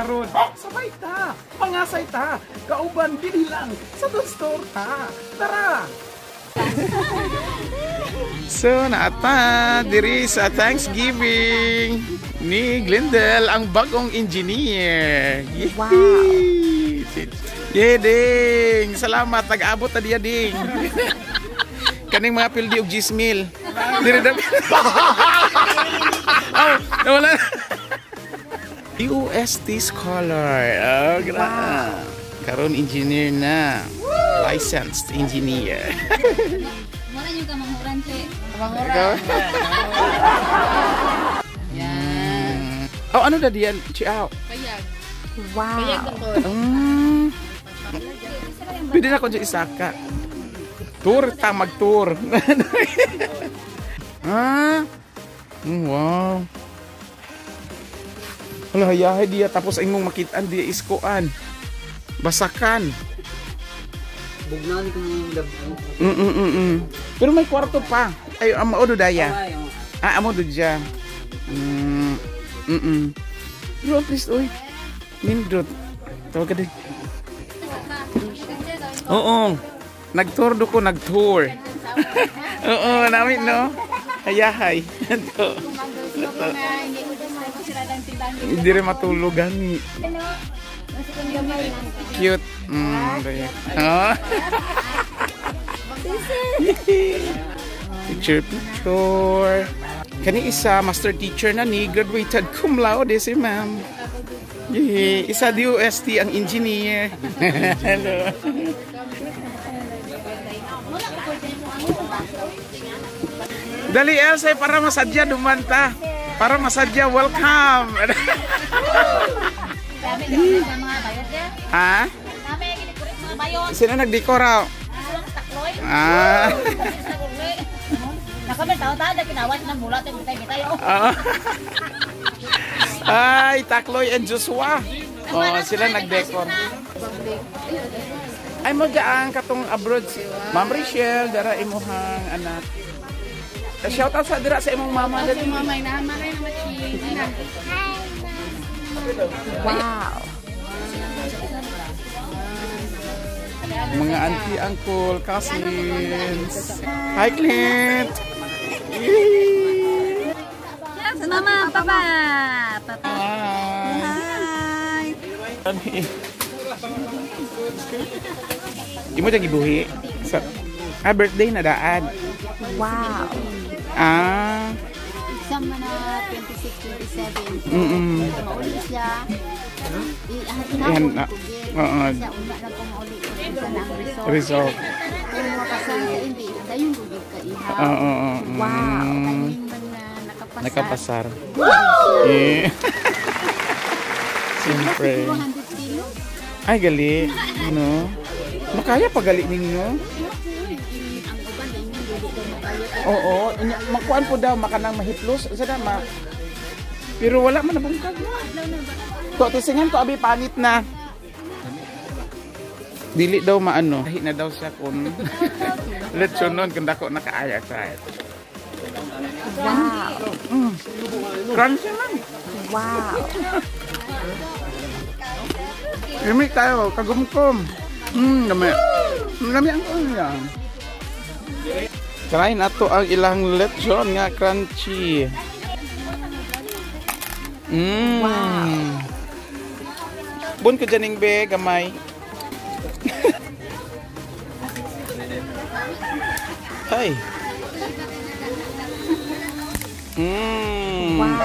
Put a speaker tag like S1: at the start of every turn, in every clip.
S1: Karon, sabay ta, pangasay ta, kauban dinhi lang sa Store ta. Tara! So, naata diri sa Thanksgiving ni Glendale, ang bagong engineer. Wow! Yeah, ding! Salamat, nag-abot na diya, ding. Kaning mga pildi og gismil. Diri na. Oh, nawala. UST scholar. Oh, gra. Karon engineer na. Licensed engineer.
S2: Wala yung kamanghuran, che.
S1: Ikaw?
S2: Yan.
S1: Oh, ano na diyan? Chiao.
S2: Payag.
S3: Wow.
S2: Payag ako.
S1: Pwede na ko dyan isaka. Tour ta, mag-tour. Ah? Wow. Hala, hayahay diya. Tapos ay mong makitaan diya iskoan. Basakan.
S4: Bugnaw ni kong labo.
S1: Pero may kwarto pa. Ay, amo do daya.
S4: Ay, oh.
S1: Ah, amo do dya. Pero at least, uy. Nindot. Tawag ka din. Oo. Nag-tour do ko, nag-tour. Oo, namin, no? Hayahay. Hindi rin matulog, gani. Cute. Daya. Oh. Picture, picture. Kani isa, master teacher na ni, graduated cum laude si ma'am. Yeah, isa DOST ang engineer. Hello. Dali Elsa, para masadya dumanta. Para masadya, welcome. Ha? Sino nagdekora? Ah. Ay, Takloy and Joshua. Oh, sila nagdekor. Ay mo dyan katong abroad si Ma'am Rachel, dara imuhang anak. Shout out sa dira sa imong mama dali.
S2: Mama, inahamay na machi.
S3: Wow.
S1: Mga auntie, uncle, cousins. Hi, Clint.
S2: Mama, papa. Papa.
S1: Hi. Hi. Di mo gibuhi? Sa birthday na daan.
S3: Wow.
S1: Ah.
S2: Exam na na 26, 27. Mauli siya.
S1: Ihan na. Oo.
S2: Siya una na po mauli. Isa na ang result.
S1: Result.
S2: Kung mapasal sa hindi, dayon gugid ka iha.
S1: Oo. Oo.
S3: Wow.
S2: Kaning man na nakapasar.
S1: Nakapasar. Eh. Siyempre.
S2: Siguro 100 kilos.
S1: Ay, gali. No? Makaya pa gali ninyo?
S2: Ang uban na inyo, dili daw makaya.
S1: Oo. Makuan po daw, makanang mahiplos. Sa dama. Pero wala man nabungkag. To, tisingan to, abi, panit na. Dili daw maano. Hi na daw siya kung lechon nun, kung dako nakaaya. Try it.
S3: Wow.
S1: Crunchy man.
S3: Wow.
S1: Yumi tayo, kagumkom. Lami. Lami ang unya. Try na to ang ilang lechon nga crunchy.
S3: Wow.
S1: Bun ko dyan be, gamay. Ay.
S3: Wow.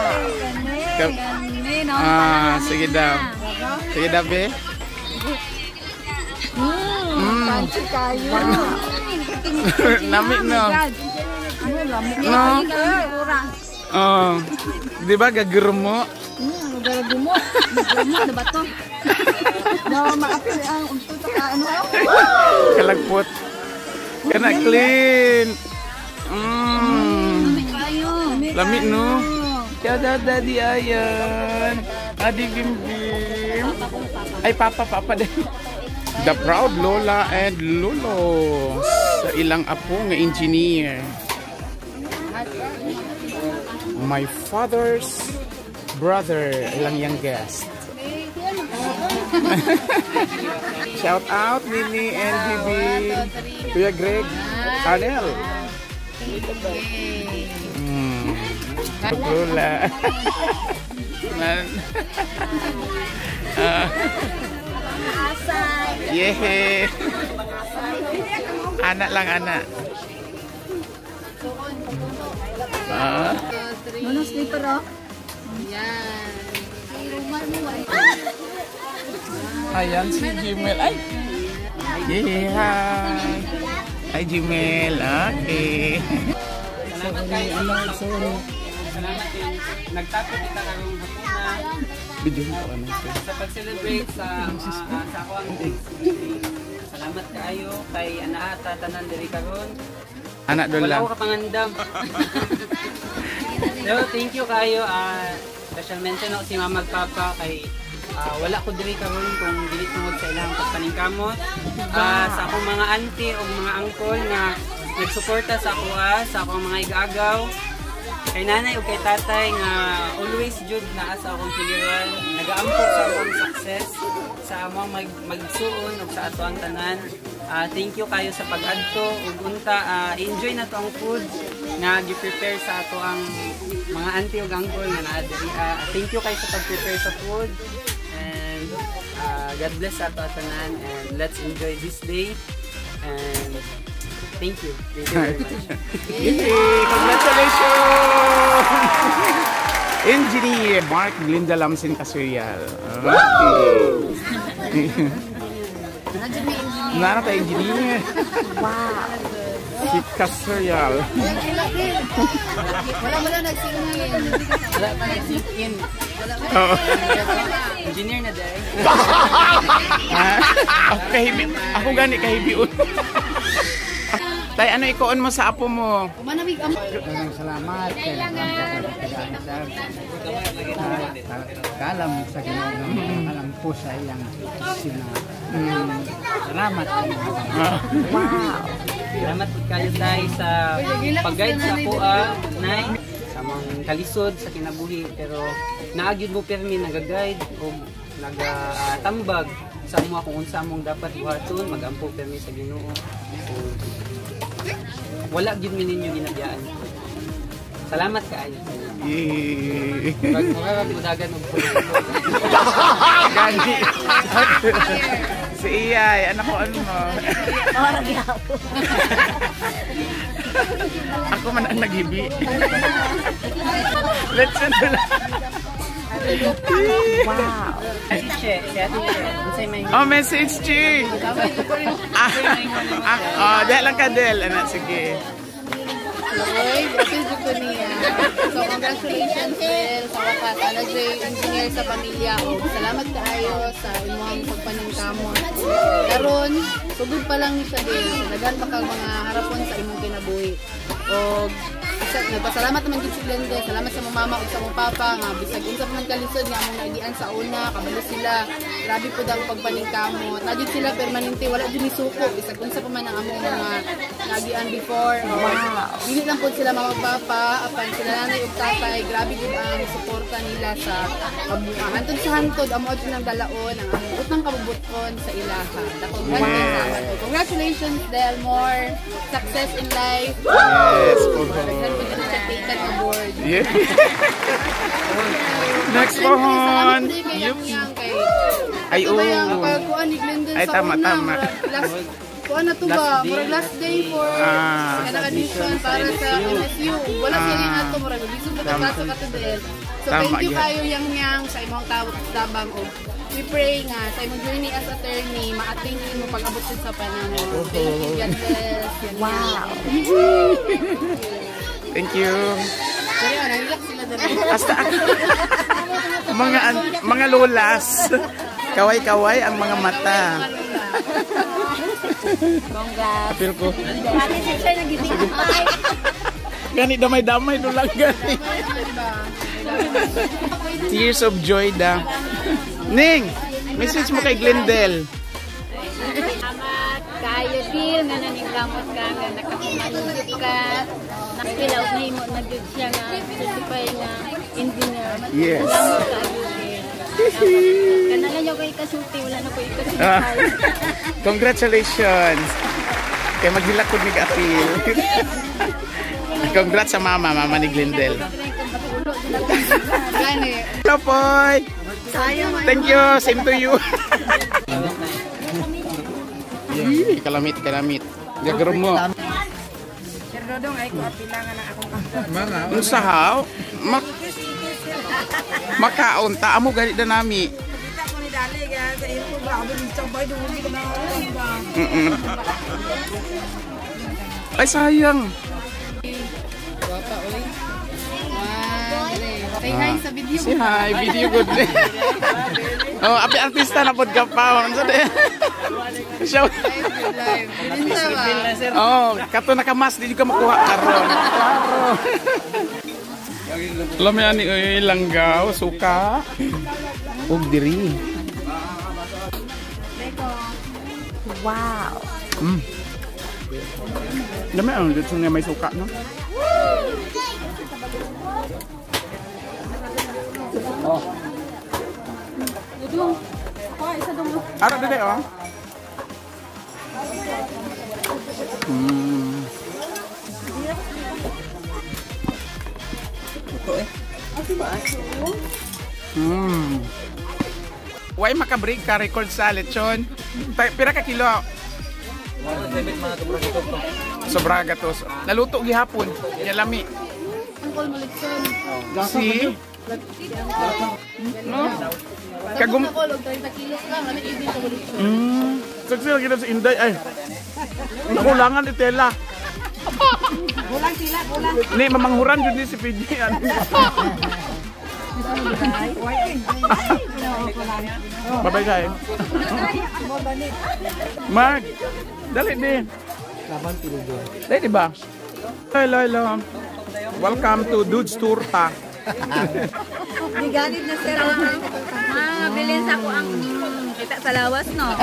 S1: Ah, sige daw. Sige daw, be.
S3: Crunchy kayo.
S1: Nami, no? No? Oh. Di ba gagrumo?
S2: Garagumo. Garagumo na ba to? No, maapil ang unto ta ano.
S1: Kalagpot. Kana clean. Lami no. Shout out Daddy Ayan. Adi Bim Bim. Ay papa papa din. The proud Lola and Lolo sa ilang apo nga engineer. My father's brother, ilang youngest. Shout out Nini and Bibi. Kuya Greg. Arnel. Lola. Man. Ah. Yeah. Anak lang, anak. Ah.
S2: Ano slipper oh?
S5: Yan.
S1: Ayan si Jimel. Ay! Yeah, hi! Hi, Jimel. Okay.
S4: Salamat kayo. Salamat din. Nagtapos kita karong hapuna
S1: Video mo ano siya.
S4: Sa pag-celebrate sa ako ang Thanksgiving. Salamat kaayo kay anaa ta tanan diri karon.
S1: Anak doon
S4: Wala
S1: lang.
S4: ko kapangandam. So, thank you kayo. Special mention ako si Mama ug Papa kay wala ko diri karon kung dili tungod sa ilang pagpaningkamot. Sa akong mga auntie o mga uncle nga nagsuporta sa ako, sa akong mga igaagaw. Kay nanay ug kay tatay nga always jud naa sa akong piliran, nagaampo sa akong success, sa among magsuon ug sa ato ang tanan. Thank you kayo sa pag-adto ug unta enjoy na to ang food nga gi-prepare sa ato ang mga auntie ug uncle nga naa diri. Thank you kayo sa pag-prepare sa food and God bless sa ato tanan and let's enjoy this day and thank you. Thank you very much.
S1: Yay! Congratulations! Engineer Mark Glinda Lamsin Kasurial. Okay. Nara tayo engineer.
S3: Wow.
S1: Si Kasurial.
S5: Wala wala nagsingin.
S4: Wala pa nag-sink in.
S1: Oo.
S4: Engineer na dahil.
S1: Ah, ako kahibi, ako gani kahibion. Tay, ano ikuon mo sa apo mo?
S5: Manamig ang
S6: Daghang salamat kay nagpagkagaan sa kalam sa Ginoo, kalam po sa iyang sina. Salamat.
S3: Wow.
S4: Salamat po kayo tayo sa pag-guide sa ako, Nay, sa mga kalisod sa kinabuhi pero naagyud mo pirmi nagaguide o nagatambag sa amo kung unsa among dapat buhaton, magampo pirmi sa Ginoo. So, wala gyud mi ninyo ginabiyaan. Salamat kaayo.
S1: Yay!
S4: Murag murag mudagan og pulo.
S1: Gani. Si Iyay, ano ko ano mo?
S2: Ora gyapon.
S1: Ako man ang naghibi. Let's na lang.
S3: Wow.
S4: Si Che, si Ate Che, unsay may
S1: Oh, message, Chi. Ah, oh, dahil lang ka, Del. Ano, sige.
S5: Oy, apil jud ko niya. So congratulations, Del, sa wakas. Ana jud engineer sa pamilya og salamat kaayo sa imong pagpaningkamot. Karon, sugod pa lang ni siya, Del. So, daghan pa kag mga harapon sa imong kinabuhi. Og isa, nagpasalamat naman gid si Glenda. Salamat sa mong mama ug sa mong papa nga bisag unsa pa man kalisod nga among naagian sa una, kabalo sila. Grabe pud ang pagpaningkamot. Na jud sila permanente, wala jud ni suko bisag unsa pa man ang among mga naagian before. Wow. Dili lang pud sila mama ug papa, apan sila nanay ug tatay, grabe gud ang suporta nila sa kabuuan. Hantod sa hantod, amo jud nang dalaon ang among utang kabubuton sa ilaha. Dako wow. Congratulations, Del, more success in life.
S1: Yes, po.
S5: Daghan pud na siya taken aboard.
S1: Yeah. Next pohon.
S5: Salamat din kay
S1: Yup.
S5: Yang Yang kay
S1: Ay,
S5: Ito ba yung
S1: oo.
S5: pagkuan ni Glendon
S1: Ay,
S5: sa
S1: tama,
S5: una,
S1: tama.
S5: murag last kuan na to ba?
S4: Last day.
S5: Murag last day for kanang admission para sa MSU. Wala siya rin ato, murag lisod pa kaso ka to, Del. So
S1: Tama,
S5: thank you
S1: yeah.
S5: kayo, Yang Yang, sa imong tawag tabang og we pray nga sa imong journey as attorney ma-attain mo pag-abot jud sa panahon. Thank you, God bless. Yan.
S3: Wow.
S1: Thank you.
S5: Sorry, nangilak sila dali.
S1: Basta mga lolas. Kaway-kaway ang mga mata.
S2: Congrats.
S1: Apil ko.
S2: Ate si Chay nagibigay.
S1: Gani damay-damay do lang gani. Tears of joy da. Ning, message mo kay Glendale.
S2: Salamat kayo, Bill, nga naningkamot ka, nga nakakumalugit ka. Nakilaw na imo na jud siya nga certified nga engineer.
S1: Yes.
S2: Salamat kaayo, Bill. Kanala nyo kay ikasulti, wala na ko ikasulti.
S1: Ah. Congratulations. Kay maghilak ko mig apil. Congrats sa mama, mama ni Glendale.
S5: Gani.
S1: Hello, Poy. Thank you. Same to you. Ih, kalamit, kalamit. Gagarom mo. Unsa haw? Makaon ta amo gani na nami. Ay, sayang.
S5: Guwapa, oy. One, three. Say hi sa video.
S1: Say hi, video good. Oh, api artista na pod ka pa. Unsa de? Siya.
S5: Live, live. Unsa ba?
S1: Oh, kato nakamas di ka makuha karon. Klaro. Lami ani oy langgaw, suka. Ug diri.
S3: Wow.
S1: Lami ang lechon nga may suka, no? Oh. Ara dede oh. Why maka-break ka record sa lechon? Pira ka kilo? Sobra gatos. Naluto gihapon. Yalami. Si? No? Kagum
S5: Ako, og 30 kilos lang. Lamit ibig sa litson.
S1: Saksi lagi na sa Inday ay. Nakulangan itela.
S5: Kulang sila, kulang.
S1: Ni mamanghuran jud ni si PG ano. Bye-bye guys. Mark, dali di. Dali di ba? Hello, hello. Welcome to Dude's Turta.
S2: Giganit na sir. Ah, bilin sa ko ang kita sa lawas, no?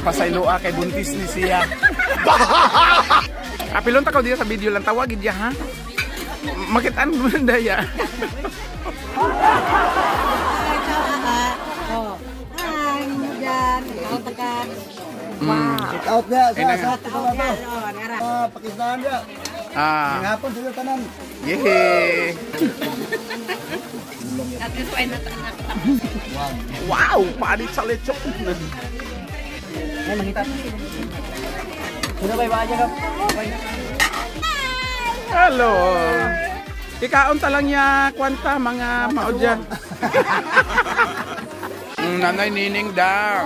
S1: Pasayloa kay buntis ni siya. Apilon ta ka diya sa video lang tawagin diya ha. Makitaan mo na daya.
S3: Wow.
S6: Out na
S1: Ay,
S6: sa sa ito ba to? Pakistan dia.
S1: Ah,
S6: Hapon sila tanan.
S1: yehey. Wow, palit sa lechon.
S6: Ay mangita. Sino ba iba ka?
S1: Hello. Ikaon ta lang ya kwanta mga mao dyan. Nanay Nining dang.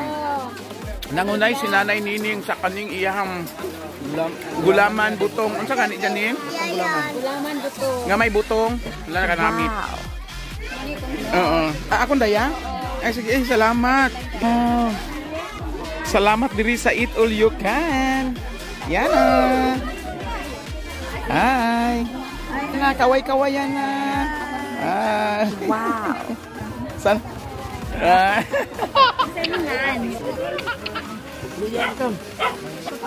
S1: Nangunay si Nanay Nining sa kaning iyang gulaman butong. Unsa gani dyan ning?
S2: Gulaman buto.
S1: Nga may butong. Wala na kanamit.
S3: Wow.
S1: Oo. Ah, akong daya? Ay, sige, eh, salamat. Oh. Salamat diri sa Eat All You Can. Yan na. Hi. Na, kaway-kawayan na. Hi.
S3: Wow.
S1: San? Ah.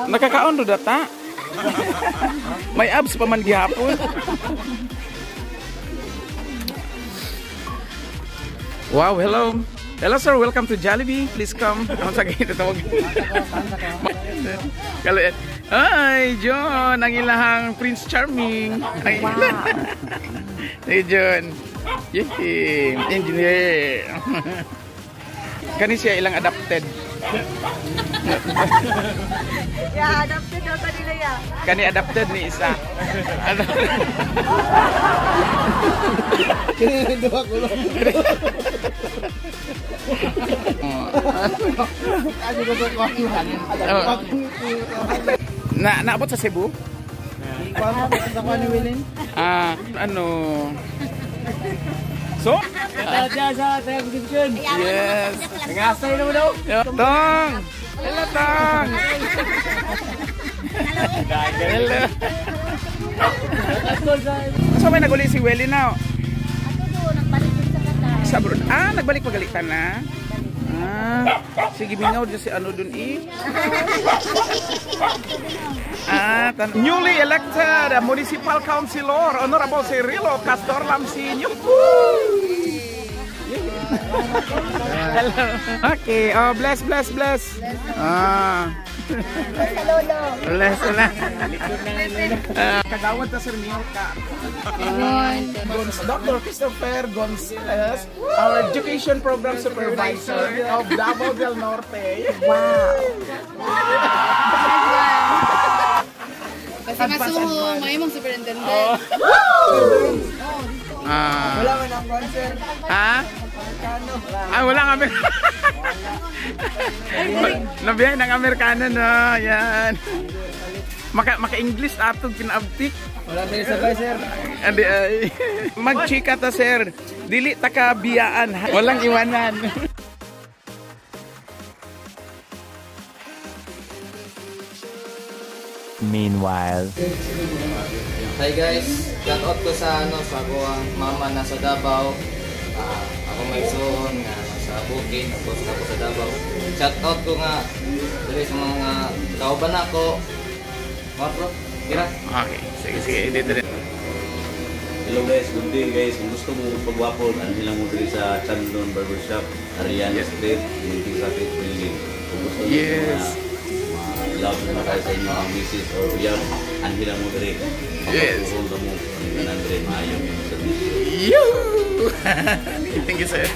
S1: Nakakaon do data. May abs pa man gihapon. Wow, hello. Hello sir, welcome to Jollibee. Please come. Ano sa ganito tawag? Ay, John, ang ilahang Prince Charming. Ay,
S3: Wow.
S1: Hey, John. Yay, engineer. Kani siya ilang adopted.
S5: Yeah, adopted daw sa nila ya.
S1: Kani adopted ni isa.
S6: Kini duha ko.
S1: Oh. Na naabot sa Cebu? Ah, ano? So? Yes. Tong! Hello, Tong! Hello. So may naguli si Welly now.
S2: Ato do nagbalik sa kata.
S1: Sa abroad. Ah, nagbalik pagalitan na. Ah, sige mingaw dyan si ano dun eh. Ah, newly elected municipal councilor Honorable Cirilo Castor Lamsinyo. Hello. Okay, oh, bless, bless, bless. Ah. Bless na. Ah, kagawad ta, Sir Miyuka. Dr. Christopher Gonzalez, our education program supervisor of Davao del Norte.
S3: Wow.
S5: Kasi masuho, may mong superintendent.
S1: Ah. Wala man ang concert. Ha? Ah, wala nga. Nabiyahe ng Amerikano, no? Yan. Maka-English atong kinaabtik.
S6: Wala tayo sabay, sir.
S1: Andi ay. Magchika ta, sir. Dili ta ka biyaan. Walang iwanan.
S7: Meanwhile.
S8: Hi guys, shout out ko sa ano sa ako ang mama nasa Davao. Ah, ako may suon nga sa bukid, tapos ako sa Davao. Shout out ko nga diri sa mga kauban nako. Mga bro, tira.
S1: Okay, sige sige, dito rin.
S9: Hello guys, good day guys. Kung gusto mo pagwapo, ano lang mo diri sa Chandon Barbershop, Ariana Street, Munting Sapit Building. Kung gusto mo love mo kayo sa inyo ang misis or uyab, anhi lang mo diri.
S1: Yes.
S9: Pagkakuhon ka mo, ang tanan diri, maayo yung servisyo.
S1: Yoo! Thank you, sir.